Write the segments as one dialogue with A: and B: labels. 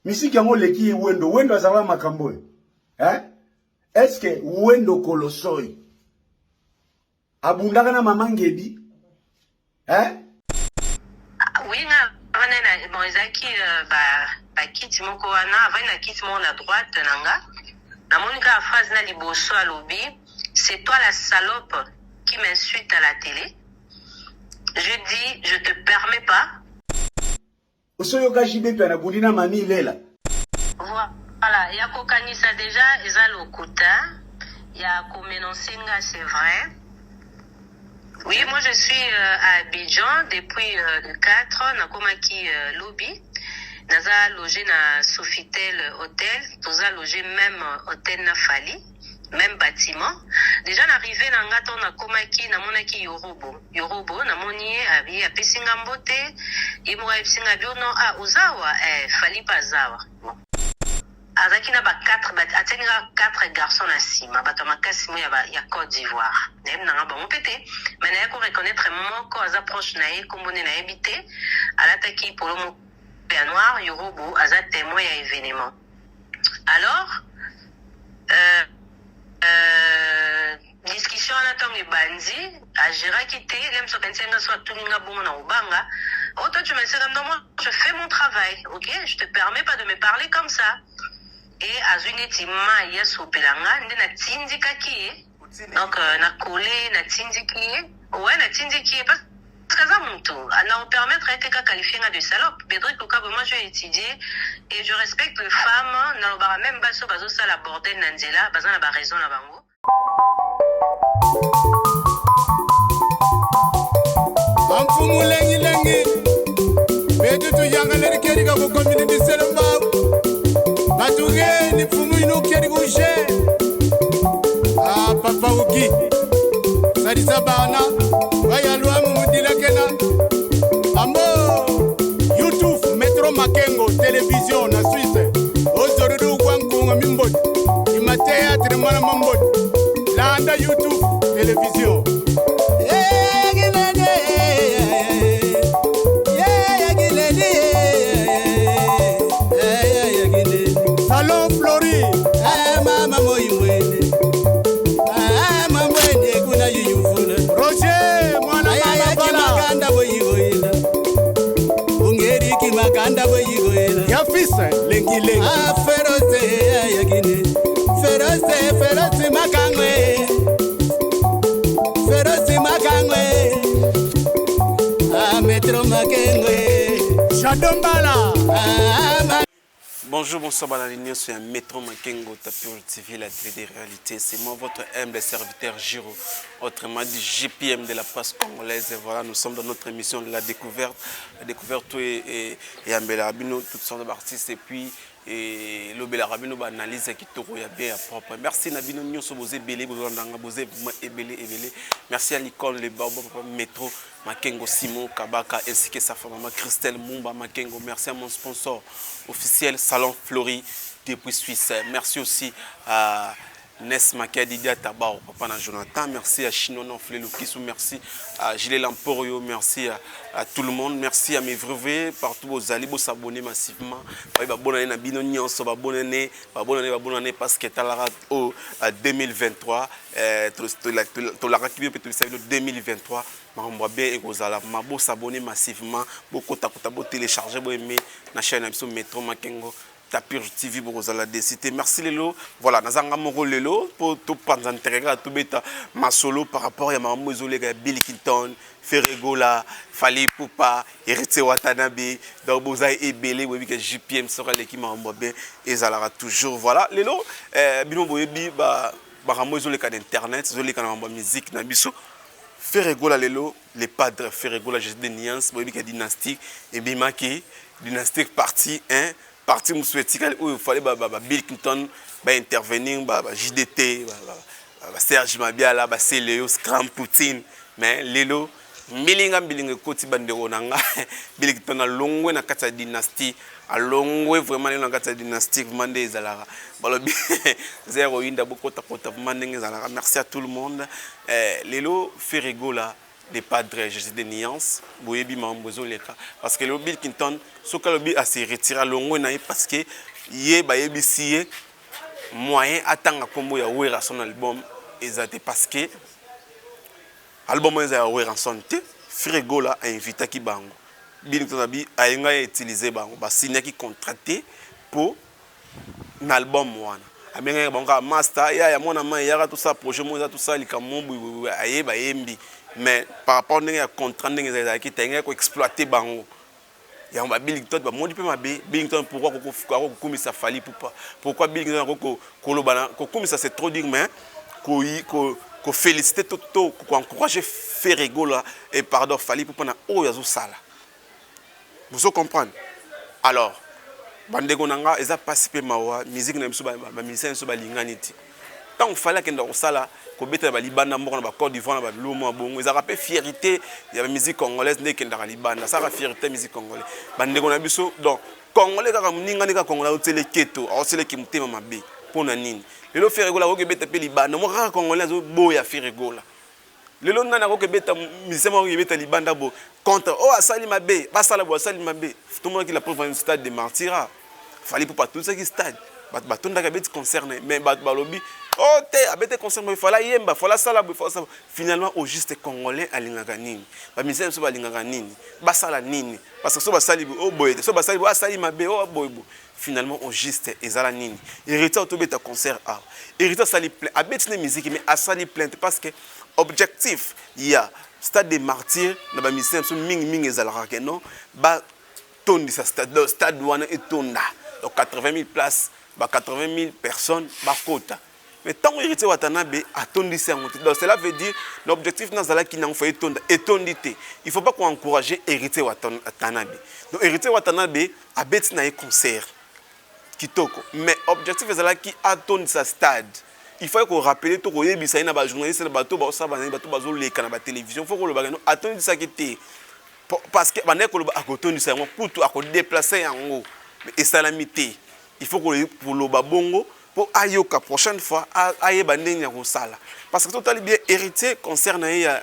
A: Misiki yango oleki ye Wendo. Wendo azalaka makambo oyo. Hein? Est-ce que Wendo Kolosoy abundaka na mama Ngebi? Hein?
B: Ah, oui, nga avandi na bon ezalaki euh, ba bakiti moko wana avandi na kiti moko na droite na nga namoni kaka phrase na liboso alobi c'est toi la salope qui m'insulte à la télé. Je dis je te permets pas.
A: Osoyoka JB Mpiana abundi na Mamie Ilela.
B: Voilà, ya kokanisa dejà eza lokuta, ya ko menoncer nga c'est vrai. Oui, moi je suis euh, à Abidjan depuis euh, le 4, nakomaki euh, lobi. Naza logé na Sofitel Hotel, toza logé même hôtel na Fally. Meme batiment dejà na arrive na nga tango nakomaki namonaki yorobo yorobo namoni ye abi apesi nga mbote ye moko ayebisi nga abi oh non ah oza awa eh Fally pe aza awa bon azalaki na ba 4 ba atiaki nga 4 garçons na sima bato ya makasi mo ya ba ya Cote d'Ivoire nayebi na nga bango pe te mais naye ko reconnaitre moko aza proche na ye kombo nde nayebi te alataki polo moko ya noir yorobo aza temoin ya evenement Alors euh, euh, discussion wana ntango ebandi agéraki te lem soki akanisi nga so atuni nga bongo na kobanga oh toi tu me comme non moi je fais mon travail ok je te permets pas de me parler comme ça et azwi neti mai asopela nga nde natindikaki ye Donc euh, na colle natindiki ye ouais natindiki ye parce que aza mutu na permettre ye te ka qualifier nga de salope. Bedrick Lukabwe, moi j'ai étudié et je respecte les femmes, nalobaka même basi oyo bazosala bordel na nzela baza na ba raison na bango.
C: Amfumu lengi lengi betu tuyangaleri keri ka kukomini diselo mbau batuge ni mfumu inu keri kushe ah papa uki salisa bana bayalwamu mudilakena ambo youtube metro makengo television na suisse ozorudu kwa nkunga mimboti imateatre mwana mamboti landa youtube television. Salon Flori. Roger mwana mama Bala. Ya fils lengi lengi. Ah,
D: Feroze, yakine. Feroze, Feroze makangwe. Feroze makangwe. Ah, Metro makengwe.
C: Shadombala.
D: Ah, ma
E: Bonjour, bonsoir, balandi nyonso ya Metro Makengo, Tapure TV, la télé des réalités. C'est moi, votre humble serviteur Giro, autrement dit JPM de la presse congolaise. Et voilà, nous sommes dans notre émission de la découverte. La découverte et, et, et Ambela Rabino, toutes sortes d'artistes. Et puis, et lobelaka bino ba analyse ya kitoko ya bien ya propre. Merci na bino nyonso boza ebele, bozolanda nga, boza vraiment ebele ebele. Merci à Nicole le Baoba, papa Metro Makengo Simon Kabaka ainsi que sa femme maman Christelle Mumba Makengo. Merci à mon sponsor officiel Salon Fleury depuis Suisse. Merci aussi à Nes Makia Didia Tabao, papa na Jonathan. Merci à Chinono Flelou Kisu, merci à Gilles Lamporio, merci à, à tout le monde, merci à mes vrais partout aux alliés, vous s'abonner massivement. Ba bonne année na bino nyonso, ba bonne année, ba bonne année, ba bonne année parce que talara au 2023 euh, tolaka ki pe to 2023 makambo ya bien ekozala ma bo s'abonner massivement, bokota kota bo télécharger bo aimer na chaîne na biso Metro Makengo Tapure TV bokozala décité. Merci lelo. Voilà, nazanga moko lelo po to panza ntereka to beta masolo par rapport ya makambo ezoleka ya Bill Clinton, Ferre Gola, Fally Ipupa, Héritier Watanabe. Donc boza ebele boyebi ke JPM soka leki makambo bien ezalaka toujours. Voilà, lelo euh, bino boyebi ba makambo ezoleka na internet, ezoleka na makambo ya musique na biso. Ferre Gola lelo le padre Ferre Gola Jésus de Nuance boyebi ke dynastie ebimaki dynastie partie 1 partie mosusu etikali oyo fallait ba, ba, ba Bill Clinton ba intervenir ba, ba JDT ba, ba, ba Serge Mabiala ba Celeo Scram Poutine mais lelo mbilinga mbilinga ekoti bandeko na nga Bill Clinton alongwe na kati ya dynastie alongwe vraiment lelo na kati ya dynastie vraiment nde ezalaka balobi zero yinda bokota kota vraiment ndenge ezalaka. Merci à tout le monde. Eh, lelo Ferre Gola De Padre Jésus de Nuance, boyebi makambo ezoleka, parce que lelo Bill Clinton soki alobi ase retire, alongwe na ye, parce que ye bayebisi ye moyen atanga nkombo ya Werrason album eza te, parce que album oyo eza ya Werrason te. Ferre Gola ainvitaki bango. Bill Clinton abi ayenga ye utiliser bango, basignaki contrat te mpo na album wana. Abengaki bango kaka master ya mwana mai, yaka tosala projet moko, eza tosala likambo boye. Aye, bayembi, mais par rapport ndenge ya contrat ndenge ezalaki te, ayengaki koexploiter bango yango. Ba Bill Clinton bamoni mpe mabe. Bill Clinton pourquoi akokumisa Fally Ipupa? Pourquoi Bill Clinton ako koloba, kokumisa c'est trop dire, mais koféliciter to koencourager Ferre Gola et pardon, Fally Ipupa na oyo azosala? Bozo comprendre? Alors bandeko na nga, eza mpasi mpe mawa. Musique na biso, bamusicien na biso balingani te. Ntango Fally akenda kosala, kobetela balibanda mboka na baCôte d'Ivoire na babiloko mwa bongo, ezalaka mpe fierté ya bamusique congolaise nde ekendaka libanda, asalaka fierté ya musique congolaise. Bandeko na biso, donc congolais kaka moningani, kaka congolais aotiele keto, aotieleki motema mabe. Mpo na nini lelo Ferre Gola akoki ebeta mpe libanda moko, kaka congolais azoboya Ferre Gola? Lelo nani akoki ebeta, musicien moko ebeta libanda bo contre oyo asali mabe, basala bo asali mabe? Tomonaki la preuve, stade de Martyrs, Fally mpo batonisaki stade, bato batondaki, abeti concert na ye, mais bato balobi o oh, te, abeti concert boye, Fally ayemba, Fally asala boye, Fally asala. Finalement, au juste, congolais alingaka nini? Bamusicien biso balingaka nini? Basala nini? Parce que so basali boye, oyo boye te, so basali boye, asali mabe, oyo boye boye. Finalement, au juste, ezala nini? Héritier otobeta concert awa, Héritier asali plein, abeti ne musique, mais asali plainte, parce que objectif ya stade de Martyr na bamusicien biso mingimingi ezalaka ke non, batondisa stade, stade wana etonda, donc 80 000 places, ba 80 000 personnes bakota. Mais ntango Héritier Watanabe atondisi yango te, donc cela veut dire l'objectif nazalaki nango fo etonda, etondi te. Il faut pas koencourager Héritier Watanabe. Donc Héritier Watanabe abeti na ye concert kitoko, mais objectif ezalaki atondisa stade. Il faut korappeler to koyebisa ye na bajournaliste, na bato baosala banani, bato bazoleka na batélévision, faut kolobaka no atondisaki te, parce que bandaki koloba akotondisa yango, kutu akodéplacer yango, mais esalami te. Il faut koloba bongo mpo ayoka, prochaine fois ayeba ndenge ya kosala. Parce que totali bien, Héritier, concert na ye ya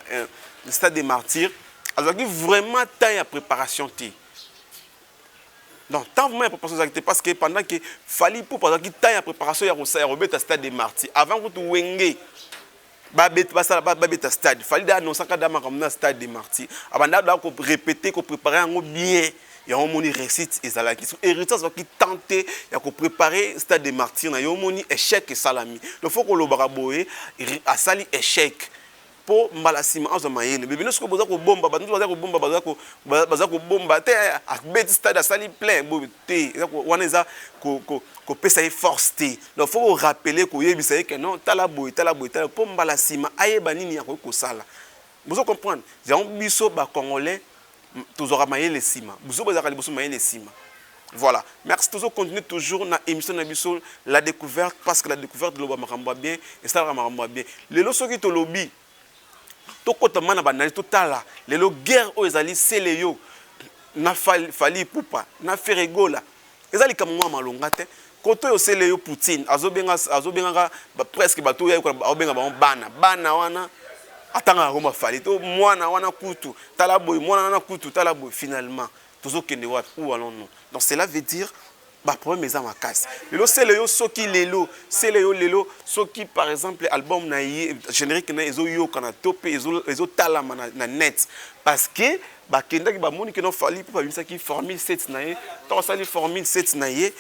E: stade des Martyrs, azwaki vraiment temps ya préparation te. Donc temps vraiment ya préparation ezalaki te, parce que pendant que Fally Ipupa azalaki temps ya préparation ya kosala, ya kobeta stade des Martyrs, avant kutu Wenge basala babeta stade, Fally da annonçaka da makambo na stade des Martyrs, abanda da korépéter, kopréparer yango bien. Yango omoni réussite ezalaki. So Héritier azwaki temps te ya kopréparer stade des Martyrs na yo, omoni échec esalami. Donc faut kolobaka boye, asali échec mpo mbala nsima azwa mayele. Bebino soki boza kobomba, bato baza kobomba, baza kobomba te, abeti stade, asali plein boye te, wana eza kopesa ye force te. Donc faut korappeler, koyebisa ye ke non, tala boye, tala boye, tala, mpo mbala nsima ayeba nini akoki kosala. Bozo comprendre yango? Biso bacongolais tozwaka mayele nsima, biso bozalaka liboso, mayele nsima. Voilà, merci. Toujours continuer toujours na émission na biso La Découverte, parce que La Découverte loba makambo ya bien, esalaka makambo ya bien. Lelo soki tolobi, tokɔta ma na banali, totala lelo guerre oyo ezali sele yo na Fally Ipupa na Ferre Gola, eza likambo mwa malonga te. Kote oyo osele yo Poutine azobengaka presque bato oyo aobenga bango bana, bana wana atangaka koma Fally to mwana wana kutu tala boye, mwana wana kutu tala boye. Finalement, tozokende wapi? Où allons-nous? Donc cela veut dire baproblème eza makasi. Lelo sele yo, soki lelo sele yo, lelo soki par exemple album na ye, générique na ye ezoyokana to mpe ezotalama na net, parce que bakendaki, bamoni ke no Fally mpo babimisaki formule 7 na ye. Ntango asali formule 7 na ye,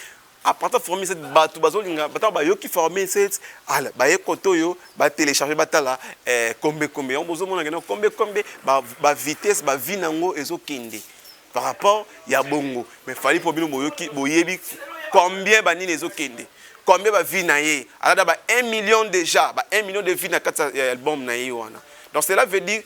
E: à partir formule 7, bato bazolinga, bato bayoki formule 7, ala baye kote oyo batélécharge, batala kombe kombe yango. Bozomona kende kombe kombe, bavitesse, bavues nango ezokende par rapport ya bongo. Mais Fally mpo bino boyoki, boyebi combien banini ezokende, combien bavues na ye, alada ba 1 million déjà, ba 1 million de vues na kati ya album na ye wana. Donc cela veut dire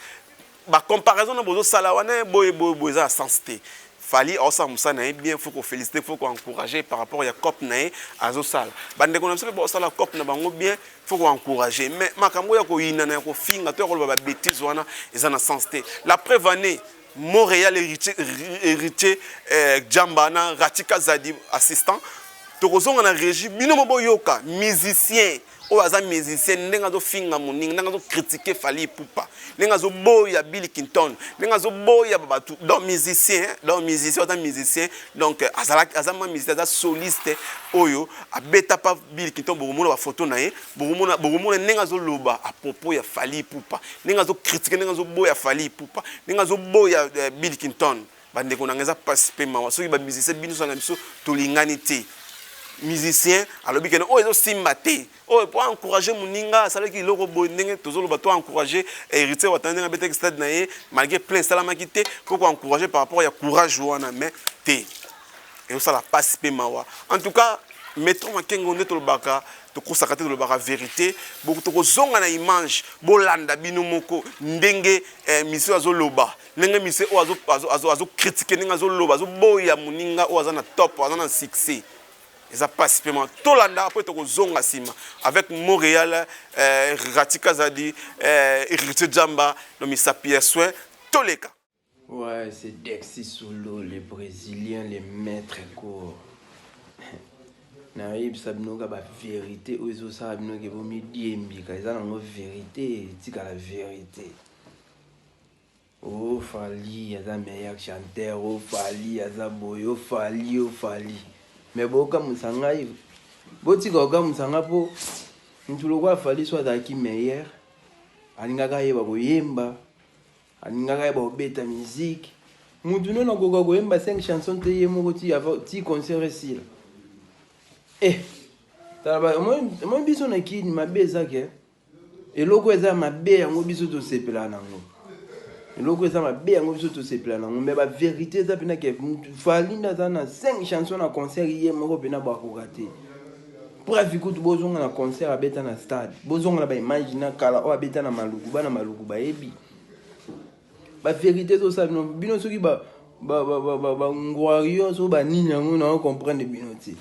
E: bacomparaison na bozosala wana boye boye boye eza na sens te. Fally aosala mosala na ye bien, faut koféliciter, faut koencourager par rapport ya cope na ye azosala. Bandeko na biso mpe baosala cope na bango bien, faut koencourager. Mais makambo ya koyinana, ya kofinga to ya koloba babêtises wana eza na sens te. La preuve année Montréal, Héritier, Héritier Jamba na Ratika Zadi assistant. Tokozonga na régie, bino mo boyoka musicien oyo aza musicien, ndenge azofinga moninga, ndenge azocritiquer Fally Ipupa, ndenge azoboya Bill Clinton, ndenge azoboya bato. Donc musicien, donc musicien aza musicien, donc azalaki, aza mwa musicien, aza soliste oyo abeta pa Bill Clinton. Bokomona bafoto na ye, bokomona ndenge azoloba à propos ya Fally Ipupa, ndenge azocritiquer, ndenge azoboya Fally Ipupa, ndenge azoboya Bill Clinton. Bandeko na ngai, eza mpasi mpe mawa soki bamusicien bino na biso tolingani te. Musicien alobi kene oyo ezosimba te, oyo po encourager moninga asalaki eloko boye. Ndenge tozoloba, to encourager Héritier Watana ndenge abetaki stade na ye malgré plein esalamaki te, po koencourager par rapport ya courage wana, mais te, ezosala mpasi mpe mawa. En tout cas, Metro Makengo nde tolobaka, tokosaka te, tolobaka vérité. Tokozonga na image, bolanda bino moko ndenge musicien azoloba, ndenge musicien oyo azocritiquer, ndenge azoloba, azoboya moninga oyo aza na top, aza na succès. Eza mpasi mpe mawa. Tolanda mpo tokozonga nsima avec Montréal, Rati Kazadi, Héritier Jamba no misapi ya soin. Toleka.
F: Ouais, c'est Dexy Solo, le Brésilien, le maître court. Nayebisa bino ka bavérité oyo ezosala bino ke bomidiembika, eza nango vérité, etikala vérité. O Fally aza meilleur chanteur, o Fally aza boye, o Fally, o Fally. Mais bokamwisa ngai, botika kokamwisa nga, mpo mutu lokola Fally, so azalaki meilleur, alingaka ayeba koyemba, alingaka ayeba kobeta musique. Mutu nono akoka koyemba 5 chanson te ye moko ti concert esila. Eh, tala, moi biso na kini mabe eza ke eloko eza mabe yango biso tosepela nango, eloko eza mabe yango biso tosepela nango. Mais bavérité eza mpena ke Fally nde aza na 5 chanson na concert ye moko mpena bakoka te. Preuve kutu, bozonga na concert abeta na stade, bozonga na baimage na kala oyo abeta na Maluku, bana Maluku bayebi bavérité. Ezosala bino, bino soki bangwario so banini yango na comprendre bino te.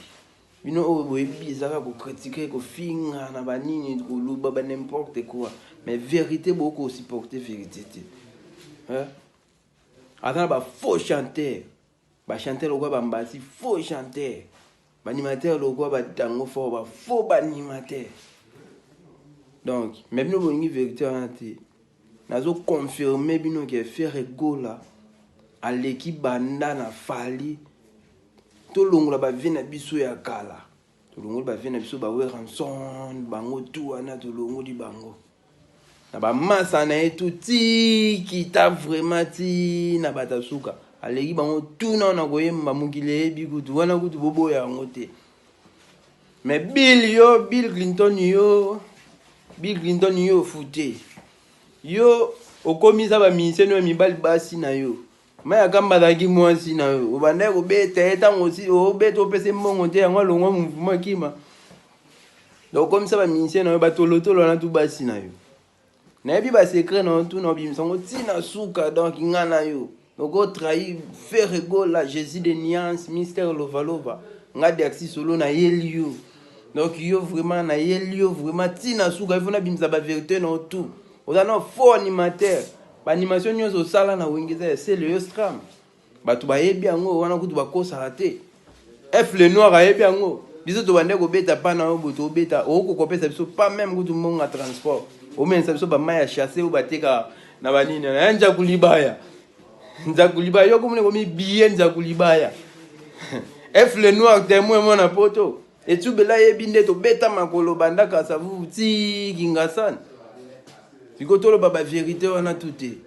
F: Bino oyo boyebi ezaka kocritiquer, kofinga na banini, koloba ba n'importe quoi, mais vérité bokosupporter vérité te. Aza na bafaux chanteur, bachanteur lokola bambasi, faux chanteur, baanimateur lokola batango fort, bafaux baanimateur. Donc, mais bino bolingi vérité wana te. Nazoconfirmer bino ke Ferre Gola aleki banda na Fally. Tolongola bavie na biso ya kala, tolongoli bavie na biso baWerrason, bango tu wana, tolongoli bango na bamasa na ye tu ti kita vraiment ti na bato suka, aleki bango tuna na koyemba. Mokili eyebi kutu wana, kutu boboya yango te. Mais Bill, yo Bill Clinton, yo Bill Clinton, yo fute yo okomisa bamusicien oyo mibali basi na yo. Mayakamba azalaki mwasi na yo, obandaki kobeta ye ntango obeta, opesa mbongo te, yango alongwa mouvement kima. Donc okomisa bamusicien na yo batolotolo wana tu basi na yo. Nayebi basecret na yo tuna, obimisa yango ntina suka. Donc nga na yo okotrahir Ferre Gola, Jésus de nuance, Mister Lovalova. Nga Daxi Solo nayeli yo, donc yo vraiment nayeli yo vraiment ntina suka. Ifo nabimisa bavérité na yo tout. Oza na faux animateur, baanimation nyonso osala na Wenge eza ya sele yo stram, bato bayebi yango wana, kutu bakosaka te. F le noir ayebi yango. Biso tobande kobeta pa na yo boye, tobeta, okoki kopesa biso pas même kutu mbongo ya transport, omenisa biso bamai ya chasse oyo bateka na banini ya nzaku libaya, nzaku libaya. Yo komona komi biye nzaku libaya. F le noir témoin, mwana poto etubela yebi nde tobeta makolo banda Kasavubu ti Kingasani. Sikoyo toloba bavérité wana tu te.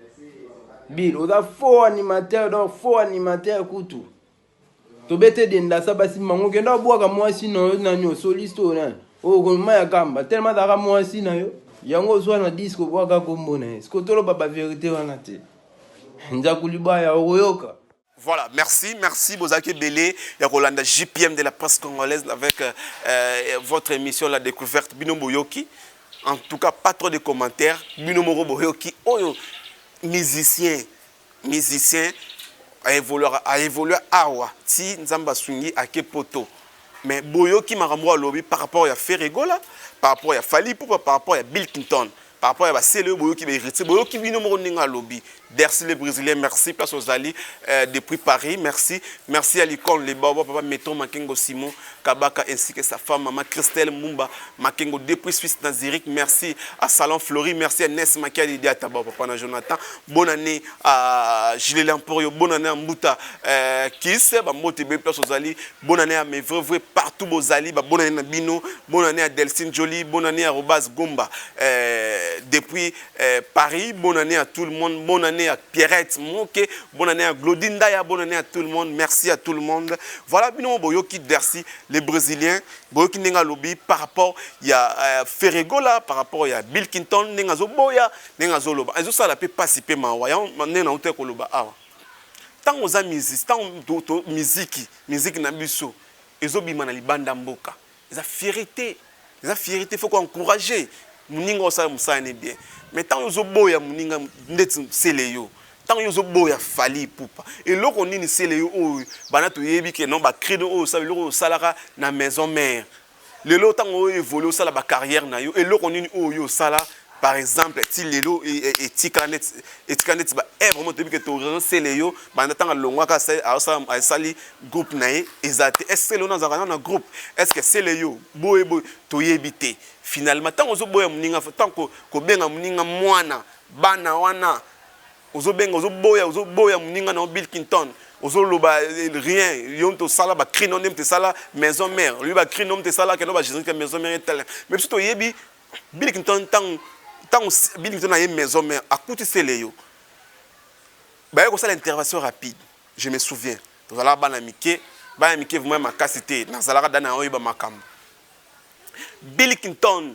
F: Bill oza faux animateur, donc faux animateur kutu tobete dendasa basi mango. Kenda obwaka mwasi na yo nani, osoliste oyo nani, oyo ma ya kamba telema azalaka mwasi na yo, yango ozwa na disque obwaka kombo na ye. Sikoyo toloba bavérité wana te. Nzaku libaya okoyoka.
E: Voilà, merci, merci Bozaki Belé, ya kolanda JPM de la presse congolaise avec votre émission La Découverte. Bino boyoki. En tout cas, pas trop de commentaires. Bino moko boyoki. Oyo, musicien, musicien, a évolué awa, ti Nzambe asungi ake poto. Mais boyoki makambo alobi par rapport à Ferre Gola, par rapport à Fally Ipupa, par rapport à Bill Clinton, par rapport à basele oyo boyoki, bahéritier, boyoki bino moko ndenge alobi. Dercy le Brésilien, merci. Place ozali depuis Paris, merci. Merci à l'icône, les Baba, Papa Meton Makengo Simon Kabaka, ainsi que sa femme, Maman Christelle Mumba Makengo, depuis Suisse na Zurich. Merci à Salon Fleury, merci à Ness Makiadi Diataba, Papa Jonathan. Bonne année à Gilles Lamporio, bonne année à Mbuta Kiss, Bambote B, place ozali. Bonne année à mes vrais vrais partout bozali, ba bonne année na bino, bonne année à Delcine Jolie, bonne année à Robas Gomba depuis Paris, bonne année à tout le monde, bonne année à Pierrette Moke, bonne année à Glodine Daya, bonne année à tout le monde, merci à tout le monde. Voilà bino boyoki Dercy les Brésiliens, boyoki ndenge alobi par rapport ya Ferre Gola, par rapport ya Bill Clinton, ndenge azoboya, ndenge azoloba. Ezosala pe pasi pe mawa, ya ndenge nauti koloba awa. Ntango oza musicien, ntango miziki, miziki na biso ezobima na libanda mboka, eza fierté, eza fierté, faut koencourager moninga osala mosala ne bien. Mais ntango ozoboya moninga ndeti Sele yo, ntango yo ozoboya Fally Ipupa, eloko nini Sele yo oyo bana toyebi ke non, bacri oyo osala, eloko oyo osalaka na maison mère, lelo ntango oyo évolue, osala bacarrière na yo, eloko nini oyo osala par exemple ti lelo etikala neti, etikala neti baœuvre mo toyebi ke tosele yo banda ntango alongwaka, asali groupe na ye, eza te. Est ce que lelo nazalaka nano na groupe? Est ce que Sele yo boye boye? Toyebi te. Finalement, ntango ozoboya moninga, ntango kobenga moninga mwana bana wana, ozobenga, ozoboya, ozoboya moninga na yo Bill Clinton, ozoloba rien, yo moto osala bacri no nde moto esala maison mère, olobi bacri no moto esala keno bagénérique ya maison mère etala. Mais biso toyebi Bill Clinton, ntango Bill Clinton aye maison mère, akuti Sele yo, baye kosala intervention rapide. Je me souviens, tozalaka bana mike, bana mike vraiment makasi te, nazalaka da na oyeba makambo. Bill Clinton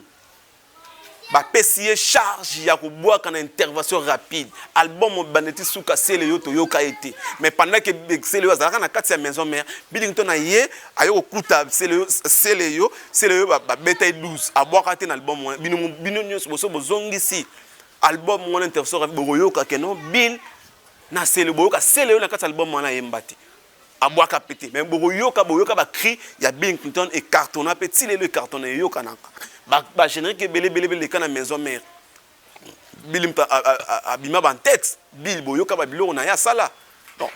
E: bapesi ye charge ya kobwaka na intervention rapide album bandeti suka, Sele yo toyoka ye te. Mais pendant que Sele yo azalaka na kati ya maison mère, Bill Clinton na ye aye kokuta Sele yo, Sele yo, Sele yo babeta ye 12, abwaka te na album wana. Bino, bino nyonso boso bozongisi album wana intervention rapide, bokoyoka ke non, Bill na Sele, boyoka Sele yo na kati ya album wana ayemba te, abwaka pe te. Mais bokoyoka, boyoka bacri ya Bill Clinton ecartonna mpe ti lelo ecartonna, eyokanaka, bagénérique ebele ebele ebele leka na maison mère. Bill moto abima bantete, Bill boyoka babiloko na ye asala. Donc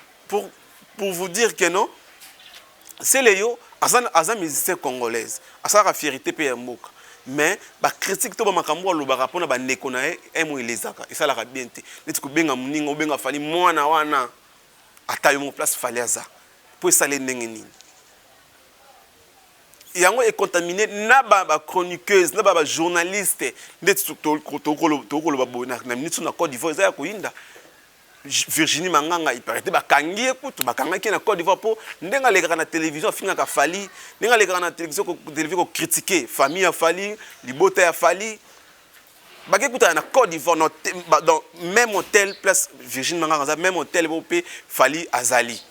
E: pour vous dire que non, Sele yo aza musicien congolaise, asalaka fierté mpe ya mboka, mais bacritique to bamakambo alobaka mpona bandeko na ye emo elezaka, esalaka bien te. Neti kobenga moninga, obenga Fally mwana wana, ata yo moko place Fally aza mpo esala ndenge nini? Yango econtamine na bachroniqueuse na bajournaliste. Ndeti tokoloba boye na minute na Côte d'Ivoire eza ya koyinda. Virginie Manganga, il paraît bakangi ye kutu, bakangaki ye na Côte d'Ivoire mpo ndenge alekaka na télévision afingaka Fally, ndenge alekaka na télévision kocritiquer famille ya Fally, libota ya Fally. Bake kutana na Côte d'Ivoire dans même hôtel, place Virginie Manganga aza, même hôtel bo mpe Fally azali.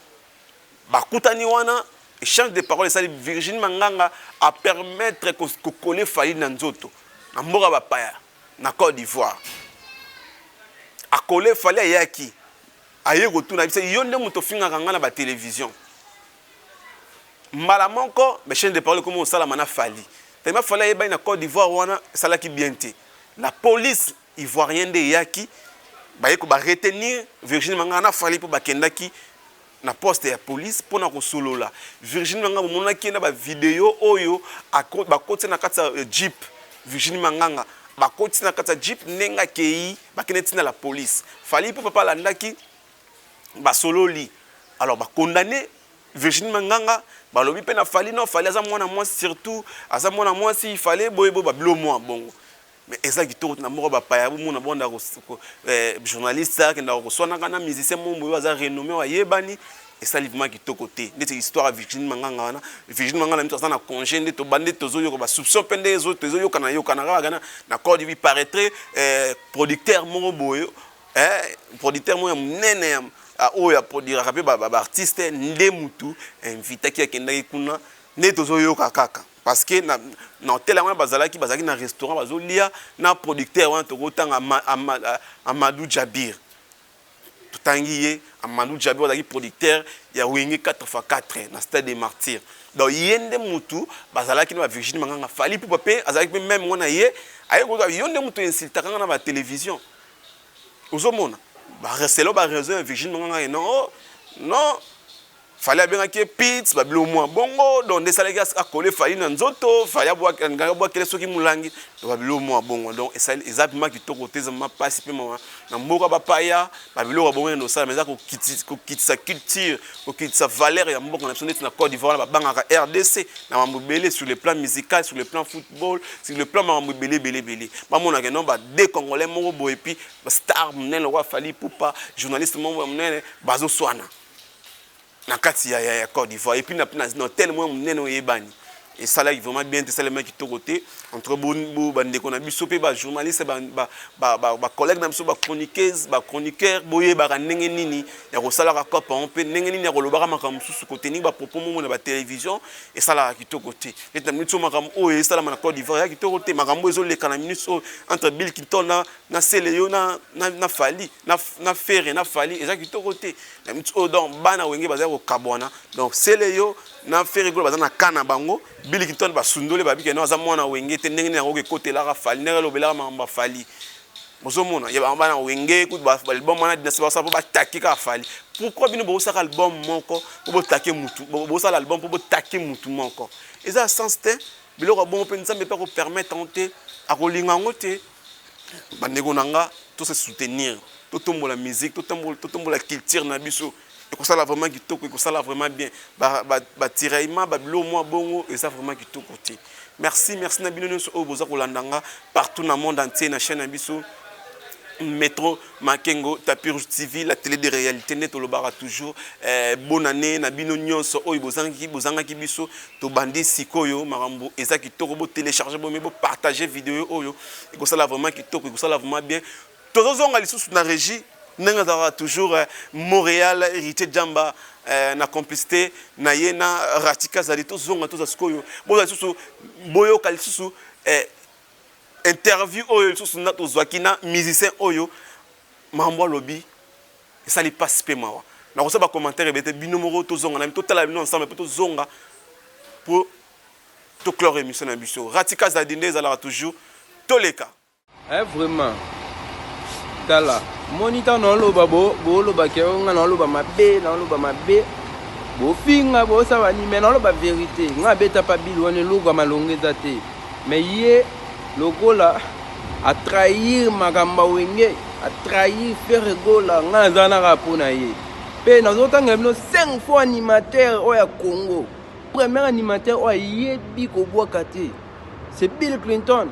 E: Bakutani wana, échange de parole esali, Virginie Manganga apermettre kocoller Fally na nzoto na mboka bapaya na Côte d'Ivoire. Acoller Fally, ayaki, aye kotuna biso: "Yo nde moto ofingaka nga na batélévision?" Mbala moko baéchange de parole ekomi kosalama na Fally. Tellement Fally ayebani na Côte d'Ivoire wana, esalaki bien te. La police ivoirien nde eyaki, baye ko baretenir Virginie Manganga na Fally mpo bakendaki na poste ya police mpona kosolola. Virginie Manganga bomonaki ye na bavideo oyo bakoti na kati ya jeep. Virginie Manganga bakoti na kati ya jeep, ndenge akei, bakende ntina la police. Fally mpo papa alandaki, basololi. Alors bakondamner Virginie Manganga, balobi mpe na Fally non, Fally aza mwana mwasi, surtout aza mwana mwasi, Fally boye boye, babilo mwa bongo. Mais eza kitoko na moko bapaya bomona bonda journaliste akendaka koswanaka na musicien mombo oyo aza renommé, oyo ayebani, esali vraiment kitoko te. Ndeti histoire ya Virginie Manganga wana, Virginie Manganga na mito aza na congé, nde tobande tozoyoka basoupçon mpe nde tozoyokana yokana kaka na Côte d'Ivoire, paraîtrait producteur moko boye, producteur moko ya monene oyo aproduiraka mpe baartiste nde mutu invitaki, akendaki kuna. Nde tozoyoka kaka parce que na hôtel yango bazalaki na restaurant, bazolia na producteur wana. Tokotanga Amadou Jabir, totangi ye Amadou Jabir, azalaki producteur ya Wenge 4x4 na Stade des Martyrs. Donc ye nde mutu bazalaki na bavirginie Manganga. Fally Ipupa mpe azalaki mpe même wana. Ye aye kozwa: "Yo nde mutu insultaka nga na batélévision." Ozomona Selon ba raison ya Virginie Manganga, non, oh, non, Fally abengaki ye pit babilo mwa bongo, donc nde esalaki akole Fally na nzoto. Fally abwakele soki molangi, donc babilo mwa bongo. Donc eza mpema kitoko te, eza mpasi mpe mawa na mboka bapaya. Babiloko ya bongo ende osalama, eza kokitisa culture, kokitisa valeur ya mboka na biso. Neti na Côte d'Ivoire wana, babangaka RDC na mambo ebele, sur le plan musical, sur le plan football, sur le plan makambo ebele ebele ebele. Bamonaka non, ba deux Congolais moko boye, puis star monene lokola Fally Ipupa, journaliste moko ya monene, bazoswana na kati ya Côte d'Ivoire, et puis na hôtel moko monene oyebani. Esalaki vraiment bien te, esalemaki kitoko te entre bandeko na biso mpe bajournaliste, bacollègue na biso, bachroniqueuse, bachroniqueur. Boyebaka ndenge nini ya kosalaka cope yango mpe ndenge nini ya kolobaka makambo mosusu, kotenir bapropos momo na batelevizio, esalaka kitoko te. Neti na minute oyo, makambo oyo esalama na Côte d'Ivoire eza kitoko te. Makambo oyo ezoleka na minute oyo entre Bill Clinton na Celeo na Fally, na Ferre na Fally, eza kitoko te na minute oyo. Donc bana Wenge bazali kokabwana. Donc Celeo na Ferre Gola baza na ka na bango. Bill Clinton basundoli, babike no aza mwana Wenge te. Ndenge nini yango ekotelaka Fally, ndenge alobelaka makambo ya Fally? Bozomona ya bango bana Wenge kutu album wana dynastie basala mpo batake kaka Fally. Pourquoi bino bosaka album moko mpo botake mutu, bosala album mpo botake mutu moko? Eza sens te. Biloko ya bongo mpe Nzambe mpe akopermettre yango te, akolinga yango te. Bandeko na nga, tose soutenir, totombola musique, totombola culture na biso. Ekosala vraiment kitoko, ekosala vraiment bien. Batiraillement, babiloko mwa bongo eza vraiment kitoko te. Merci, merci na bino nyonso oyo boza kolanda nga partout na monde entier na chaîne na biso Métro Makengo Tapis Rouge TV, la télé de réalité. Nde tolobaka toujours, bonne année na bino nyonso oyo bozangaki biso. Tobandi sikoyo, makambo eza kitoko. Botélécharge, bomi bopartage vidéo oyo, ekosala vraiment kitoko, ekosala vraiment bien. Tozozonga lisusu na régie ndenge azalaka toujours, Montréal, Héritier Jamba, na complicité na ye na Ratika. Azali tozonga, toza sikoyo, bozala lisusu, boyoka lisusu interview oyo lisusu na tozwaki na musicien oyo. Makambo alobi esali mpasi mpe mawa. Nakosala bacommentaire ebele te. Bino moko tozonga na totala bino ensemble mpe tozonga mpo toclore émission na biso. Ratika azali nde ezalaka toujours, toleka.
F: Eh, vraiment, tala, moni ntango naoloba, boolobaki oyo nga naoloba mabe, naoloba mabe, bofinga, bosala nini, mais naoloba vérité. Nga abeta pa bili wana, eloko ya malongo eza te. Mais ye lokola atrahir makambo ya Wenge, atrahir Ferre Gola, nga naza naka mpo na ye. Mpe nazotangela bino 5 fois animateur oyo ya Congo, premier animateur oyo ayebi kobwaka te, c'est Bill Clinton.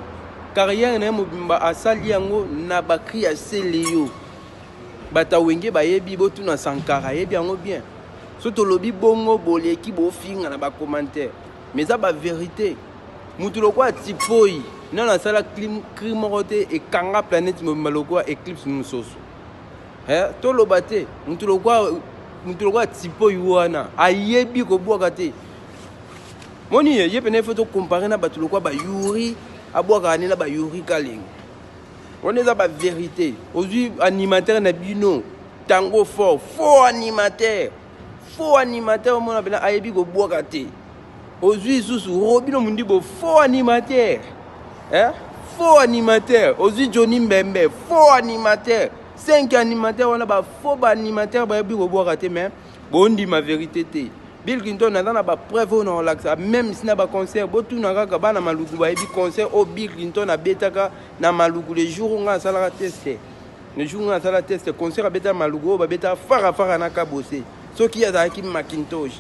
F: Carrière na ye mobimba asali yango na bacri ya Celeo. Bato ya Wenge bayebi, botuna Sankara, ayebi yango bien. So tolobi bongo, boleki bofinga na bacommentaire, mais eza bavérité. Mutu lokola Tipoi nano asala cri moko te ekanga planète mobimba lokola Eclipse mosusu. Eh, toloba te, mutu lokola Tipoi wana ayebi kobwaka te. Moni ye, ye pene, faut tocompare na bato lokola bayuri, abwakaka nde na bayuri kalenga. Wana eza bavérité. Ozwi animateur na bino Tango Fort, faux animateur, faux animateur, omona pena ayebi kobwaka te. Ozwi lisusu Robino Mundibo, faux animateur, eh? Faux animateur. Ozwi Johnny Mbembe, faux animateur. Cinq animateur wana, bafaux baanimateur, bayebi kobwaka te, mais bondima vérité te. Bill Clinton aza na bapreuve oyo na kolakisa, même si na baconcert, botuna kaka bana Maluku, bayebi concert oyo Bill Clinton abetaka na Maluku le jour oyo nga asalaka test. Le jour nga asala test, concert abetaka Maluku oyo babetaka farafara na Kabose, soki azalaki Macintosh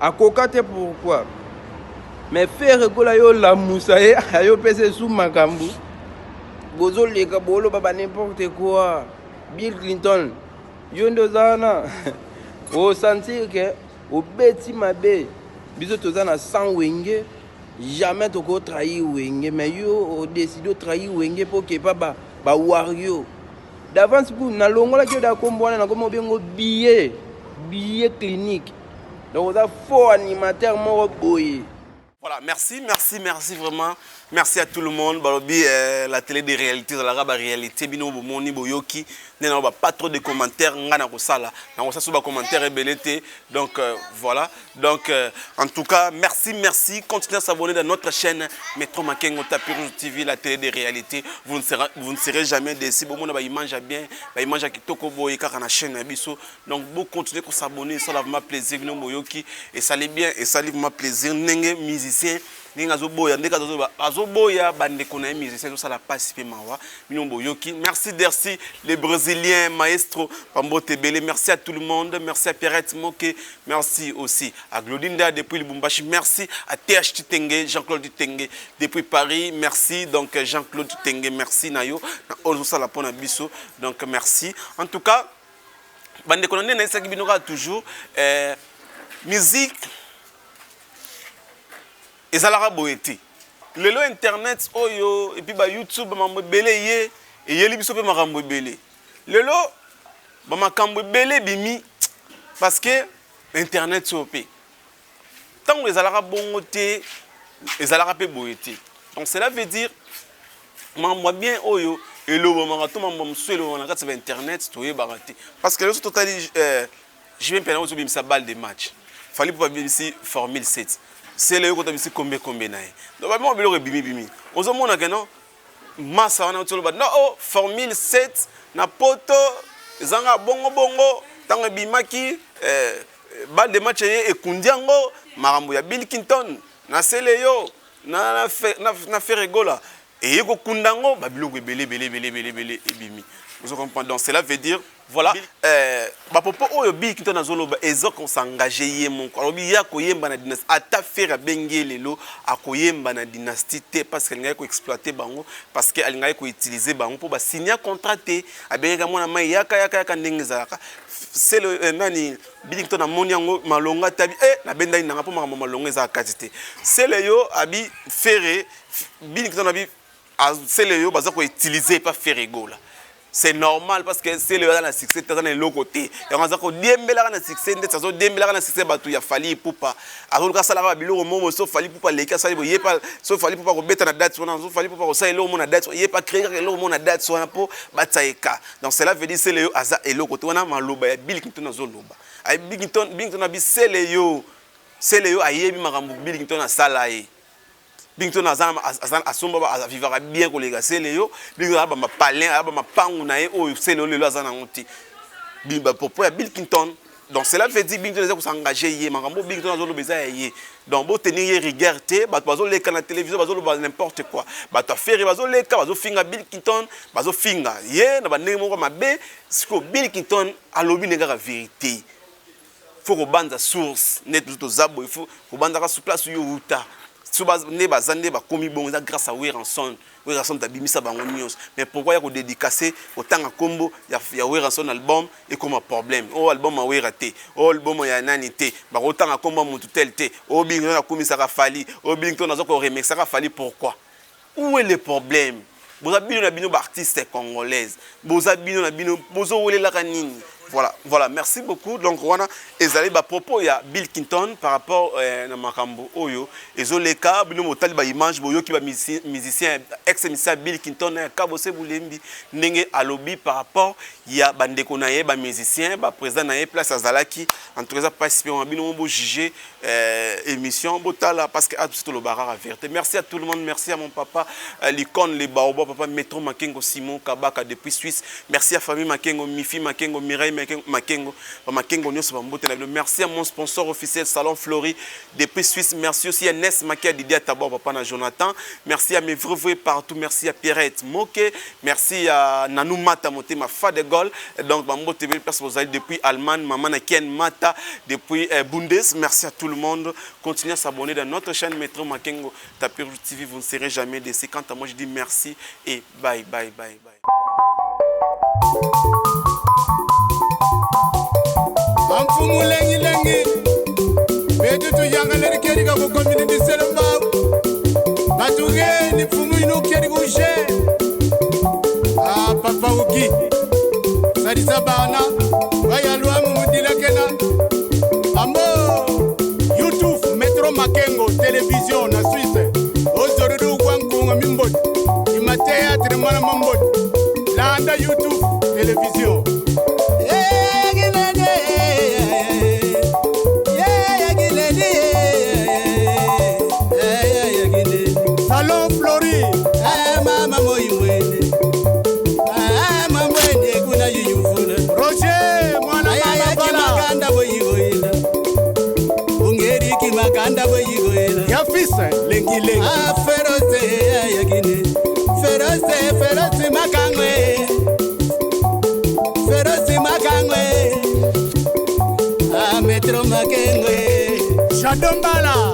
F: akoka te. Pourquoi? Mais Ferre Gola, yo olamusa ye, ayopesa esu makambo, bozoleka boloba ba n'importe quoi. Bill Clinton, yo nde oza wana, osentir ke obeti mabe. Biso toza na 100 Wenge, jamais tokotrahir Wenge, mais yo odécide otrahir Wenge mpo kepa bawario d'avance. Mpo nalongolaki yo da kombo wana, nakomi obengo billet clinique. Donc oza faux animateur moko boye.
E: Voilà, merci, merci, merci vraiment. Merci à tout le monde. Balobi, la télé des réalités, la réalité, bino bomoni boyoki. Nena ba pas trop de commentaires nga na kosala. Na kosala ba commentaires ebele te. Donc voilà. Donc en tout cas, merci, merci. Continuez à s'abonner dans notre chaîne Metro Makengo Tapis Rouge TV, la télé des réalités. Vous ne serez jamais déçus. Bomona ba image bien, ba image kitoko boye kaka na chaîne na biso. Donc bo continuer ko s'abonner, ça va vraiment plaisir bino boyoki et ça allait bien et ça allait vraiment plaisir ndenge musicien ndenge azoboya ndenge azoboya bandeko na ye musicien ezosala pasi mpe mawa bino boyoki. Merci Dercy les Brésiliens, maestro Pambote Ebele. Merci à tout le monde, merci à Pierrette Moke, merci aussi à Glodinda depuis Lubumbashi, merci à TH Titenge, Jean-Claude Titenge depuis Paris, merci. Donc Jean-Claude Titenge, merci na yo na ozosala mpona biso. Donc merci en tout cas bandeko na nde nayesaki bino kaka toujours, musique ezalaka boye te. Lelo internet oyo et puis ba YouTube, makambo ebele ye eyeli biso mpe makambo ebele. Lelo bamakambo ebele ebimi parce que internet oyo mpe ntango ezalaka bongo te, ezalaka mpe boye te. Donc cela veut dire makambo ya bien oyo elobamaka to makambo mosusu elobamaka na kati ya bainternet toyebaka te, parce que lelo so totali JB Mpiana ozobimisa balle de match, Fally mpo babimisi formule 7, sele oyo kota bisi kombe kombe na ye. Donc babima biloko ebimi bimi, ozomona ke non, masa wana oti oloba non, oh, formule 7 na poto ezanga bongo bongo. Ntango ebimaki balle de match ye ekundi yango, makambo ya Bill Clinton na sele yo na Ferre Gola eye kokunda yango, babiloko ebele ebele ebele ebele ebele ebimi, ozo comprendre. Donc cela veut dire voilà, bapropos oyo Bill Clinton azoloba eza kosengage ye moko. Alobi ye akoyemba na dynastie, ata Ferre abengi ye lelo, akoyemba na dynastie te, parce que alingaki koexploite bango, parce que alingaki koutilize bango mpo basinya contrat te. Abengaki mwana mai yaka yaka yaka ndenge ezalaka sele nani Bill Clinton amoni yango malonga te, abi nabendaki nanga mpo makambo malonga ezalaka kati te. Sele yo abi Ferre, Bill Clinton abi sele yo baza koutilize pa Ferre Gola. C'est normal, parce que sele aza na succès te, aza na eloko te. Yango aza kodiembelaka na succès, ndeti azodiembelaka na succès bato ya Fally Ipupa. Azoluka asalaka babiloko momo. So Fally Ipupa aleki, asali boye, ye pa so Fally Ipupa kobeta na date wana, so Fally Ipupa kosala eloko mo na date, ye pa créer kaka eloko mo na date wana mpo batia ye ka. Donc cela veut dire sele yo aza eloko te. Wana maloba ya Bill Clinton azoloba. Ayi Bill Clinton, Bill Clinton abi sele yo, sele yo ayebi makambo Bill Clinton asala ye. Bill Clinton aza asomba, avivaka bien koleka sele yo. Bill Clinton aza bamapalin, aza bamapangu na ye oyo sele yo lelo aza nango te. Bapropos ya Bill Clinton. Donc cela veut dire Bill Clinton eza kosengage ye. Makambo Bill Clinton azoloba eza ya ye, donc botenir ye rigueur te. Bato bazoleka na télévision, bazoloba n'importe quoi. Bato a Ferre bazoleka, bazofinga Bill Clinton, bazofinga ye na bandenge moko mabe. Sikoyo Bill Clinton alobi nde kaka vérité. Faut kobanza source nde biso toza boye, faut kobanzaka sur place oyo outa. So nde baza nde bakomi bongo, eza grâce à Werrason. Werrason abimisa bango nyonso. Mais pourquoi ya kodédicace, kotanga nkombo ya Werrason, album ekoma problème? Oyo album ya Wera te, oyo album ya nani te, bakotanga nkombo ya motu tel te. Oyo Bill Clinton akomisaka Fally, oyo Bill Clinton aza koremixaka Fally, pourquoi? Où est le problème? Boza bino na bino baartiste congolaise, boza bino na bino, bozowelelaka nini? Voilà, voilà, merci beaucoup. Donc wana ezali bapropos ya Bill Clinton par rapport na makambo oyo ezoleka. Bino botali baimage, boyoki bamusicien, ex musicien Bill Clinton ya Kabose Bulembi ndenge alobi par rapport ya bandeko na ye bamusicien, baprésident na ye, place azalaki. En tout cas eza pasi mpe bino mo bojuge émission botala, parce que biso tolobaka kaka vérité. Merci à tout le monde, merci à mon papa l'icône, les baoba, papa Metro Makengo, Simon Kabaka depuis Suisse. Merci à famille Makengo, Mifi Makengo, Mireille Makengo, Makengo nyonso, bambote na bino. Merci à mon sponsor officiel, Salon Fleury depuis Suisse. Merci aussi à Nes Makia, Didier Tabor, papa na Jonathan. Merci à mes vrais vrais partout, merci à Pierrette Moke, merci à Nanou Mata Motema Fa de Gaulle. Donc bambote place bozali depuis Allemagne, maman na Ken Mata depuis Bundes. Merci à tout le monde. Continuez à s'abonner dans notre chaîne Metro Makengo Tapis Rouge TV, vous ne serez jamais déçus. Quant à moi, je dis merci et bye bye bye bye.
C: Amfumu lengi betu tuyangaleli kedi ka kukomini disele mbau batugeni mfumu inu kedi kushe. Ah, papa uki salisa bana bayalwamu mudilakena ambo YouTube Metro Makengo télévision na Suisse ozorudu kwa nkunga. théâtre mwana mambote landa youtube télévision. Salon Flori.
D: Mama moimwene mamwene kuna yuyufuna.
C: Roger mwana mama bala.
D: Makanda boyigoyela ungeriki makanda boyigoyela.
C: Ya fils lengi lengi.
D: Ferose yakine ferose ferose makangwe ferose makangwe metro makengwe.
C: Shadombala.